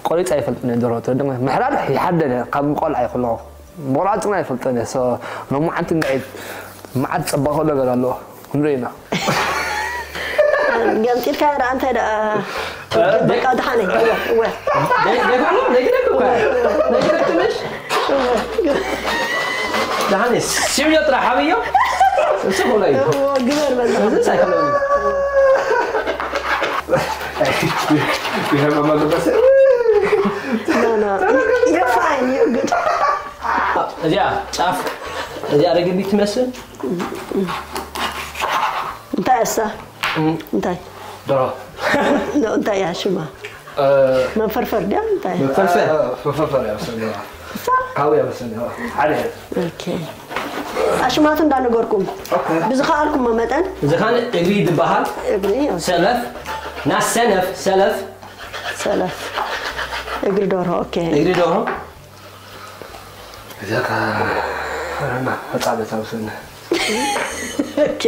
ቆሪፀ ኣይፈልጥን እየ ደርሆ። ትወደመ ምሕራድ ይሓደነ ካብ ቆልዓ ይክለኹ መቁራፅና ኣይፈልጥን እየ። ሎማዓንቲ እንድዒ መዓት ፀባኾ ነገር ኣለዎ ክንርኢ ኢና። ገምጢልካ ደኣ እንታይ ደኣ በቃ ደሓነ እወ እወ ነግረኩ ነግረኩ ነግረኩ ትንሽ ደሓነ ሲሪዮ ጥራሕ ሓብዮ እሱ ኮላይ እወ ግበር በዛ እዚ ሳይክሎኒ You have a mother person? No, no. You're fine. You're good. እዚኣ ጫፍ እዚኣ ረግቢት ትመስል እንታይ እሳ እንታይ ደሮ ኖ እንታይ እያ ሽማ መንፈርፈር ድያ እንታይ ፈርፈር ፈፈፈር ያሰኛ ካው ያሰኛ ሓደ ኦኬ ኣሽማቱ እንዳነገርኩም ብዝኸኣልኩሞ መጠን እዚ ኻን እግሪ ዝበሃል እግሪ ሰለፍ ናሰነፍ ሰለፍ ሰለፍ እግሪ ደርሆ ኦኬ እግሪ ደርሆ እዚኣ ፈጣሪ ታውሰነ ኦኬ